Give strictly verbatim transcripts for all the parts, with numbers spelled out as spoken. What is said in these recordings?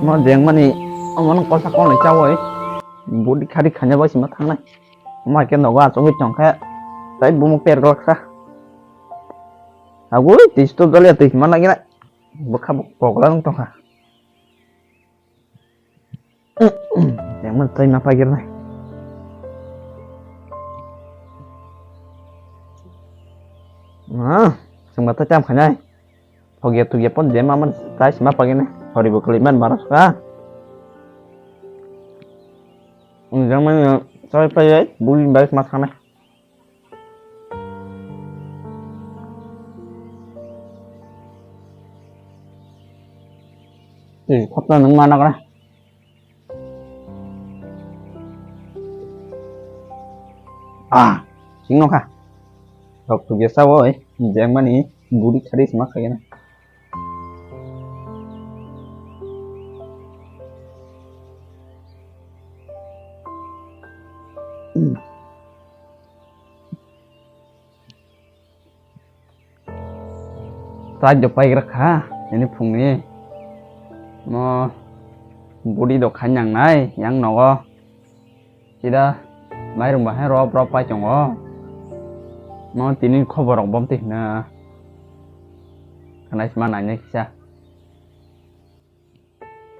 Mo jengmani omo nang kolsa kolnwi chawi. Budi khari khanya bai sima thangnai. Omo hai khe nogo achugwi tongkhe. Tai bumuk perglak sa. Agwi twi stop jaliya twi sima nagina. Bwkha pogla nung tongkha. Yang mana tadi napa kira nih? Nah, sing mata cam khanya. Thogia thogia pon jema man tai sima pagi nih. Hori bo kali man baras ka. Unjang man soi pai ai bui bai sma thang nih. Twi khopna nung mana kara. Ah, sing nokha. Rok tu biasa woi, jeng mani budi khari sima khagena. Chai do paigra kha, ini phungni. Mo budi do khainang nai, yang nogo. Sida mairum bahai rop rop pai tongo. Mo tini khobor rok bom tihna. Kanai sima nai nai kisa.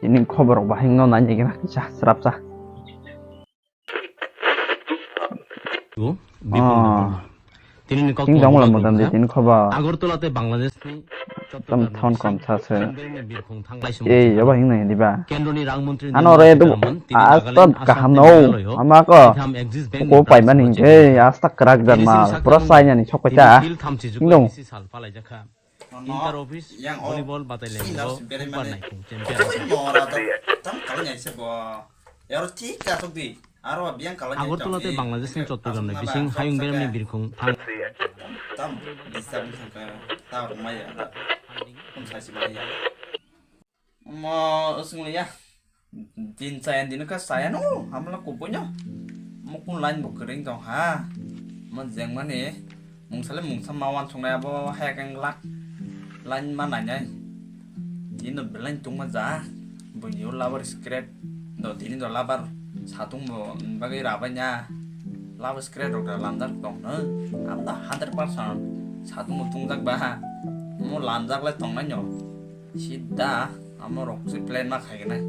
Tini khobor rok bahai no nai nai kisa, srap sa. Bipul Oh. Debbarma. Tinini kok Ting tong wala modam de tin khoba. Agartala tei Bangladesh ni Tam Chattogram thon ni kom sa se. Singberni birkhong thanglai sumung Ei, singkha. Yaba hing nai diba. Kendroni Rang Montri Ano Nirmala re du Sitharaman tini Nagaland, asap kaham Assam no. Meghalaya Ama ko. Itham Axis Bank Ko ni branch pai mani bo hingke, chengkha. Asta krak dan Tini ma. Sri Sakya Pura nung sai nyani sok tini kacha. Field thamchi juko Hingdong. Isi sal palai jakha. Inter office yang volleyball batai leng bo super naikung champion. Mora tam kala nyai se bo. Yaro thik ka sok di. Aro biang kala nyai Agartala tei Bangladesh ni Chattogram ni bising hayung berem ni birkhong thang. Tam bisa bisa ka ta mai ya. Kum sai si mai ya. Mo usung ya. Din chaya din ka chaya no, hamla kubunya. Mo kun line bo kering tong ha. Mo jeng mani mungsa le mungsa ma wan sung abo hai kang lak line ma nai nai. Din no belain tung ma ja. Bunyo labar scrap do tini do labar satung bo bagai rabanya. Labar scrap rok da lamdar tong no. Am da hundred percent satung bo tungjak ba. Mo lamjak le tong nai no. Sida amo rok se plan ma khai nai.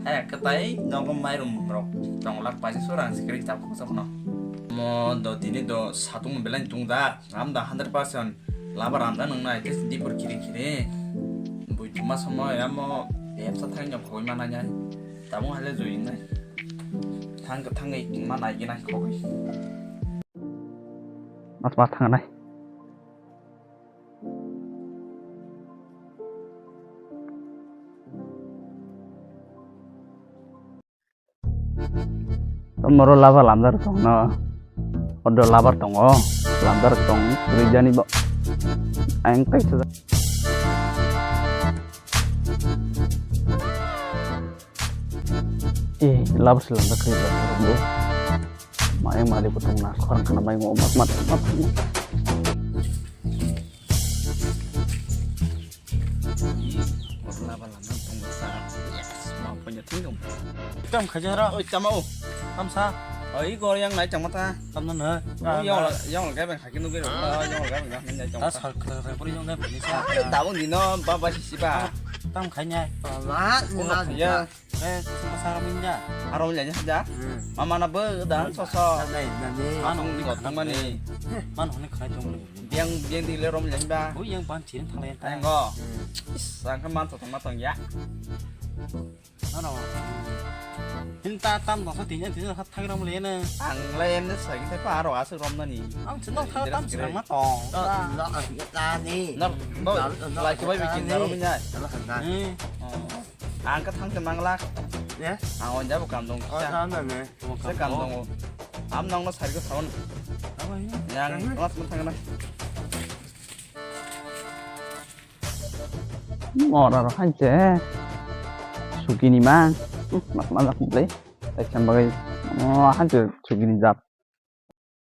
Hai katai nogo mairum rok tong lak paisa sura ang sikri tap khong sabno. Mo do tini do satung belai tung da am da hundred percent laba ram da nang nai tes di por kiri kiri. Bui tuma somo amo em sa thang nyok khoi ma nai nai. Tamo hale jui nai. Thang thang ma nai nai khoi. Mas mas thang nai. Tomoro laba lamdar tongno. Odo labar tongo. Lamdar tong rijani bo. Ang kaisa. Eh, labar se lamdar kai bo. Mayang mali bo tong na. Khorang kana mayang mat mat mat. Laba lama tong sa. Yes, ma punya tinggal. Tam khaja ra. Oi, tama o. Tam sa. Oi, gor yang nai tang mata. Tam na na. Oi, yang la, yang la gabeng khakin nugui. Yang la gabeng nai tang mata. Sar khaja ra puri yang gabeng sa. Oi, tabung dino baba sisi ba. Tam khanya. Baba, nina ya. Eh, sama sara minja. Arom lenya da. Hmm. Mama na bo dan soso. Nani, nani. Atong di gotong mani. Man hone khai tong. Biang, biang di le rom lenya ba. Ui, yang ban chin thang lenya ta. Ayo go. Hmm. Is, sangka man to tong ma tong ya. Ano. Hinta tam dong sa tinya tinya khat thang ram lena. Ang le em ne sa ki pa aro asuk rom nani. Ang chin dong thang tam sirang ma tong. Nani. Nar, bo, lai ke bai bikin aro minja. Eh. Oh. Ang ka thang te manglak. Ya? Ang on jabo kam dong. Oh, kisa. Thang na ne. Se kam dong. Am nang no sari ko saun. Apa ini? Yang kelas mo thang na. Ora ro han che. Sukini mang. Mak malak ble. Tai cham bagai. Oh, han che sukini jap.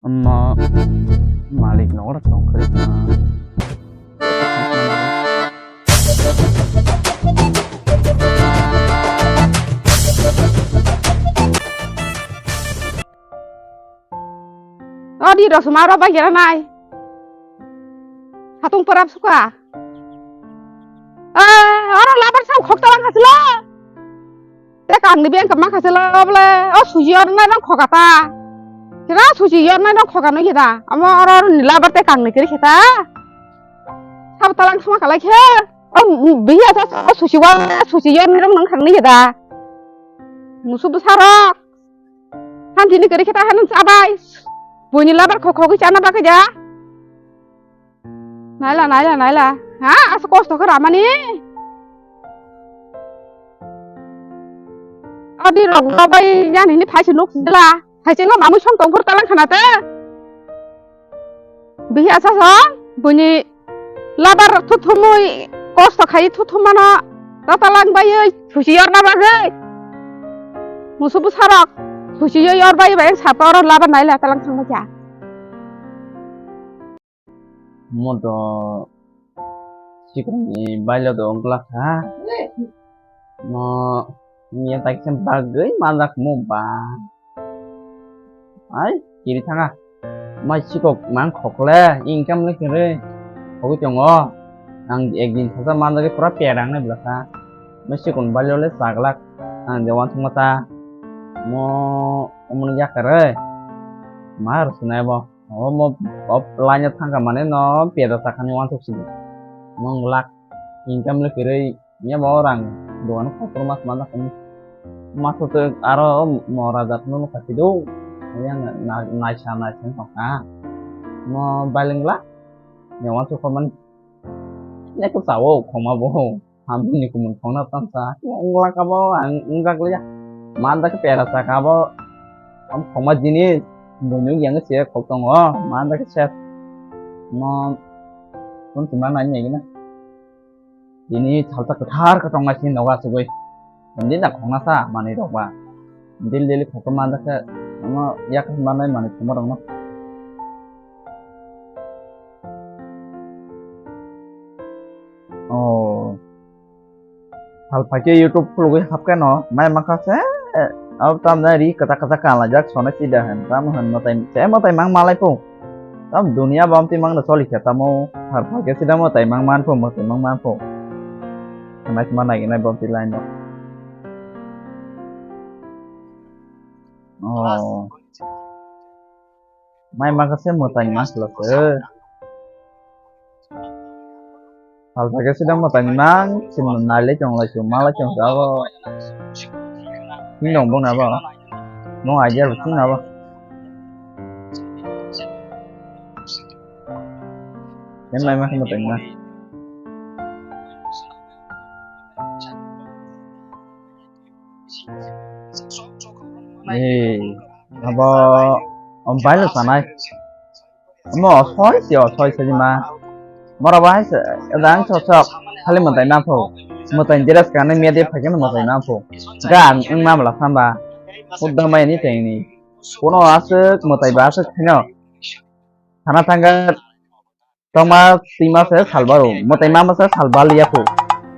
Amma malik nokra tongkhe. Odi rosoma ro bai gera nai. Hatung perap suka. Eh, oro labar sam khok talang khasilo. Te kangni beng kama khasilo bole. O suji oro nai nang khoka ta. Kira suji oro nai nang khoka no kita. Amo oro oro ni labar te kangni kiri kita. Sab talang sama kalai khe. O biya ta o suji wa suji oro nai nang khangni kita. Musu besarok. Hanjini kiri kita hanung sabai. Buini labar khok khok chana bakhe ja. Naila, naila, naila. Ha, asa kosto khe ramani. Adi rok bai yani ni phaisi nuk dela. Phaisi no mamui song tongphur talang khana te. Bihi asa song, buini labar thuthumui kosto khai thuthumano. Tatalang bai susi yorna bagwi. Musu busarok susi yor bai bai sapa oro labar naila talang thangma kya. Modo sikoni bailo do glak ha. Mo miya taikhe bagwi manjak mo ba. Ai, kiri thanga. Mai sikok mang khokle, income le kiri. Khogwi tongo. Ang ekdin thasa manjak pura perang nai blasa. Mai sikon bailo le saglak. Ang de wan thuma ta. Mo, omon yakare. Mar sunai bo. Omo, op, laina thangkha mane no peda sakhani wansuk sidi. Mong lak income le kwrwi, nya bo rang dogan kotor mas manjak kani. Maso to aro mora jat no nukha sidu. Yang na, naisa, naisa nukha. Mo baling lak, nya wansuk kha mani. Nya ko sawo khoma bo. Hamsini kumun khongna tamsa. Wngla kabo ang wngjak liya. Manda khe pera saka abo. Am khongma jinis. Bunyuk yang se khok tongo. Manda khe set. Mo kun tuma nai ni gina. Ini salsa kwthar kwtong nai sini noga sugui. Hindi na khongna sa mani rok ba. Dil dil khok manda khe. Mo yak manai mani khongma rok no. Oh. Salpha khe YouTube khulugwi hapkhe no, mai mankha se, abo tamjani ri kwchak kwchak kanlaijak sona sida hin, tamo hin mwtai, se mwtai mang malai phu. Tam dunia bom ti mang da choli khe tamo, salpha khe sida mwtai mang man phu, mwtai mang man phu. Khwnai khma nai nai bom ti line no. Oh. Mai mankha se mwtai mang sila se. Salpha khe sida mwtai mang, sini nai le chong lai su, ma lai chong su abo. Ni nong bong na ba. Nong idea ro sing na ba. Yen mai mankha mwtai mang. Ee, abo, o bailo sanai. Omo soi se, o soi se ma. Boro bai se, rang sok sok, khali mwtai ma pho. Mwtai dress kanwi media phaikhe mwtai ma pho. Ga ang wng ma mala samba. Hudda mai ni tengni. Kono aswk mwtai ba aswk kheno. Sana thangkha. Tongma twima se salbaro, mwtai ma se salbal ya phu.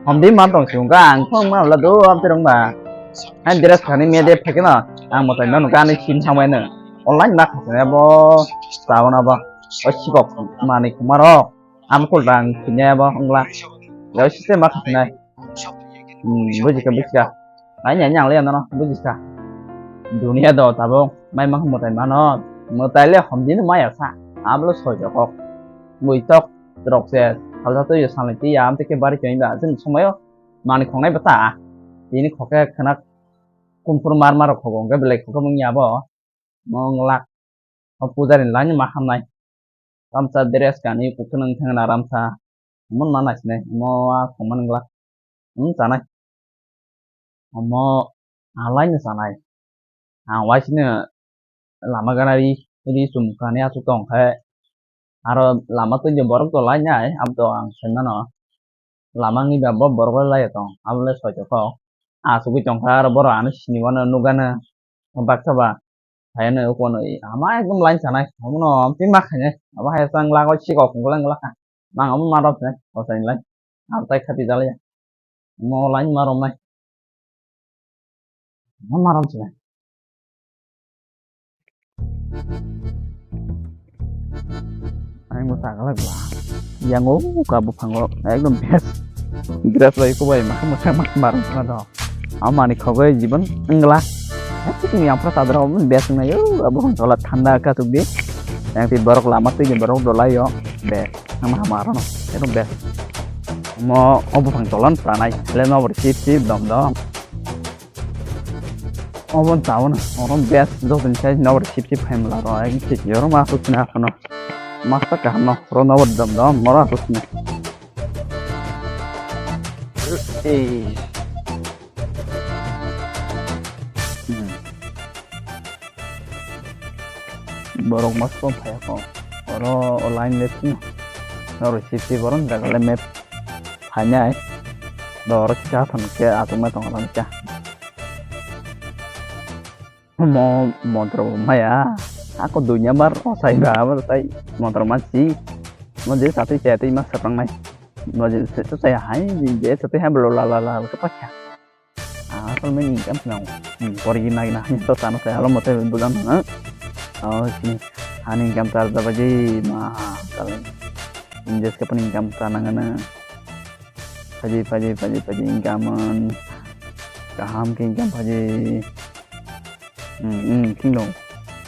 Homdi man tong si wngkha ang thong ma wla do am terong ba. Ang dress khani media phaikhe no, ang mwtai ma nukha ani sim samai no. Online ma khasne bo, sauna bo. O sikok mani kumaro. Am kul rang sinya bo wngla. Yo system ma khasne. Hmm, bujikha, bujikha. Ai, nya, nyang le, ano, bujikha. Dunia do, tabuk, mai mang mwtai mano. Mwtai le, homdi no maya sa. Ablo soi jokok. Bui tok, rok se, salsa twi, salni twi, am teke bari choi ba. Jin somoyo, mani khongnai bata. Tini khoke khana kumphur mar mar khogo, hwnkhe belai khoke mung ya bo. Mo wng lak. O pujari ni line ma hamnai. Ramsa dress kani kuphur nung thang na ramsa. Mon ma naisinai. Mo a kongma nung glak. Hmm, chanai. Omo a line no chanai. Ang waisino lama gana ri, ri chum kani aswk tong khe. Aro lama twi borok to line nai, abo to ang sai mano. Lama wngwi ba bo borok lai lai tong, abo le soi tong kho. Asugwi tong kha, aro borok ano sini wano nukgana. Baksa ba, hai ano kono, ama ekdom line sanai, amono amtwi ma khainai, abo hai sang lago chikok wngla wngla kha. Mang amo ma rok sinai, o sai line. Abo tai khati jalaya. Mo line ma rok nai. Mo ma rok sinai. Ang bo sagalak ba. Yang o ka buphango ekdom best. Grass bai ko bai ma ma ma ma ma do. Amani khogoi jibon wngla. Hati ni ampra sadra best nai o. Abo hon tola thanda ka tu bi. Yang ti borok lama tu ni borok dolai yo. Best. Ama ama ro no. Ekdom best. Mo o buphang tolan tanai. Le no bor sip sip dom dom. Obon tabon, oro best jotoni sai nobor sip sip phaimla ro, ek thik yoro ma asuk sini asono. Masta kaham no, ro nobor dom dom, moro asuk sini. Ei. Hmm. Borok mas pon phaya ko. Oro o line le sini. Nobor sip sip oro jaga le map. Phainai. Doro kisa thang khe achukma tong thang khe. Mo motor maya. Ako dunya bar osai ba abo tai motor ma si. Mo je satwi chatwi ma sapangnai. Mo je se to sai hai je satwi hai blo la la la ka pakya. Asal main income swnam. Hmm, pori nai na to sana sai alo mote bulan na. Oh, sini. Ani income tar da baji ma kal. Injes ka pani income ta nang na. Phaji, phaji, phaji, phaji, income on. Kaham ke income phaji. Hmm, hmm, king dong.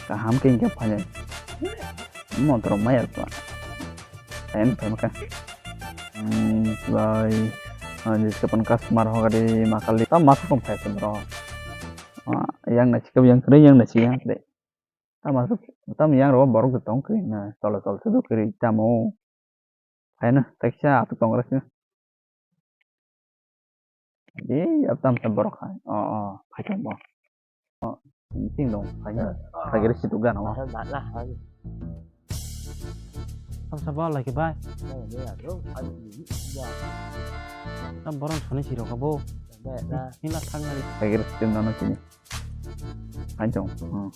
Kaham ke income phaji. Motor maya pa. Time time ka. Hmm, bai. Ah, jis kapan customer ho gari makali. Tam mas kom phai bro. Ah, yang na chikap yang kre, yang na chikap de. Tam asuk, tam yang ro borok de tong kri na, tolo tolo se do kri tamo. Hai na, teksa asuk tong kri. Di, ab tam tam borok hai. Oh, oh, phai tong bo. Oh, ting dong, phai na. Phai kri situ gana. Tam sa ba lai ke bai. Tam borok soni siro ka bo. Hila thang hari. Phai kri situ gana sini. Hai tong. Hmm.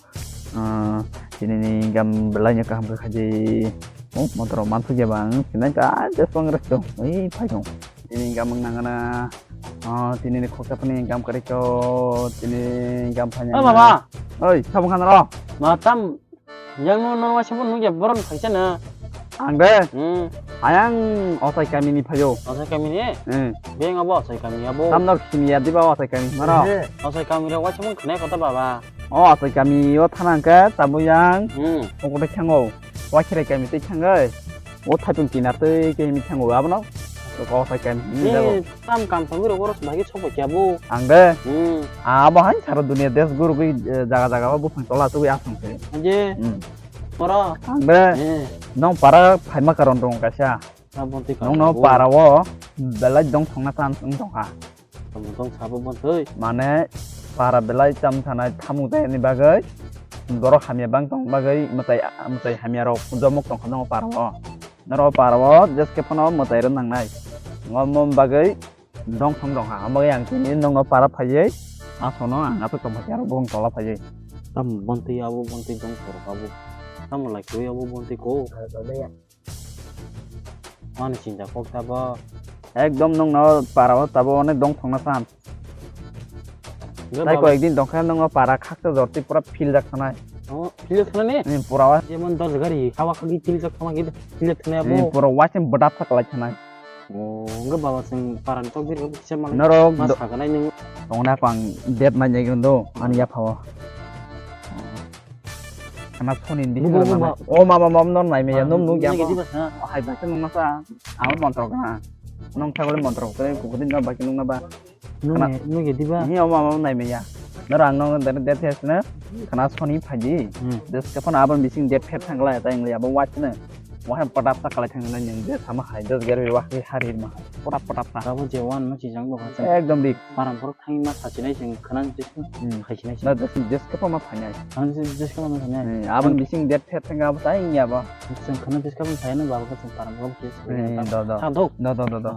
Ah, tini ni gam belai nya kaham kha khaji. Oh, motor man thuk ya bang. Sinai ka just bang rek tong. Ei, phai tong. Tini gam nang na. Ah, tini ni khoksa pani gam kari ko. Tini gam phanya. Oh, baba. Oi, sabung khan ro. Ma tam. Yang no no wasa pun nungya boron phaisa na. Ang de. Hmm. Ayang Osai kami ni phayo. Osai kami ni? Hmm. Beng abo Osai kami abo. Tam nok sini ya diba Osai kami maro. Osai kami ro wasa pun khnai kota baba. O Osai kami o thanang ke tabu yang. Hmm. O kote khango. Wa khirai kami te khangai. O thaitung kinar tei ke mi thango abono. Ko sai kan. Ni jago. Tam kam tangwi rok oro bahai sok bai kya bo. Ang de. Hmm. Abo hai sara dunia des guru gwi, eh, jaga jaga bo buphang tola tugwi asong se. Aje. Hmm. Oro. Ang de. Eh. Nong para phaima karon rong kaisa. Nong no para o belai dong thongna tan wng tong kha. Tamo tong sabo bontwi. Mane para belai cham sanai thamung tayani bagwi borok hamya bang tong bagwi mwtai, mwtai hamya rok jomok tong kha nw para o. Noro para o jeske phano mwtai rw nangnai. Ngo mo bagwi dong thong dong ha. Hamagwi ang tini nongno para phaiwi asono ang ato tong kha aro bong tola phaiwi. Tam bontwi abo bontwi dong thorok abo. Tamo lai koi abo bontwi ko. Mani chinta kok tabo. Ekdom nongno para o tabo onek dong thongna san. Tei koyekdin tongkha nongno para khaksa jorti pura phil jak thanai. Oh, phil jak thanai ni? Ni pura wa. Jemon dos gari, hawa khagi phil jak thangma gidi phil jak thanai abo. Ni pura wa sem badap sak lai thanai. Oh, enggak bawa sing para ni tokdir kisa malah. Norok mas do- haganai ning. Tongna pang dep mai nyai gondo, ani ya phawo. Khana soni di. Bubo, bubo. O mama, mom non nai me ya, nom nuk ya. Hai ba se nung nasa. Amo montro ka. Nong thagole montro ka, ko din na ba ki nung na ba. Nung ya diba? Ni o mama nai me ya. Nor ang nong der der thes na. Khana soni phaji. Hmm. Des ka phone abon bising der phet thangla ta ingli abo watch na. Wah padap ta kalai thang na ning des sama hai des gar wa hari ma. Padap padap ta. Abo je wan ma chi jang bo ha. Ekdom dik. Param phoro thangma sachinai chwng khwnang jisung. Hmm. Khaisinai chwng. Na jisung jeska pama phainai. Ang jis-, jeska pama phainai. Hmm, aboni bising date phet thangka abo tai wngya bo. Chwng khwnang jeska pama phainai baba khe chwng param phoro khe. Hmm, do, do. Thang do. Do, do, do, do.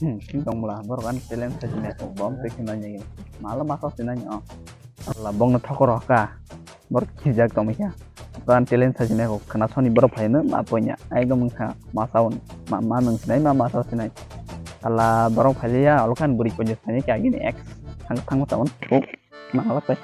Hmm, sing tong bwla borok ani talent khaijinai kok bom tei khwnai nai. Mala masa sinai ni o. Allah bongno thokor hoka. Borok khijak tongmikha. Tan talent sajinai kok khna soni borok phaino ma poinya. Ekdom wngkha masa un. Ma, ma nung sinai ma masa sinai. Allah borok phaiya olokan buri poinya sinai kya gini ex. Thang thang masa un. Oh, ma halak tai.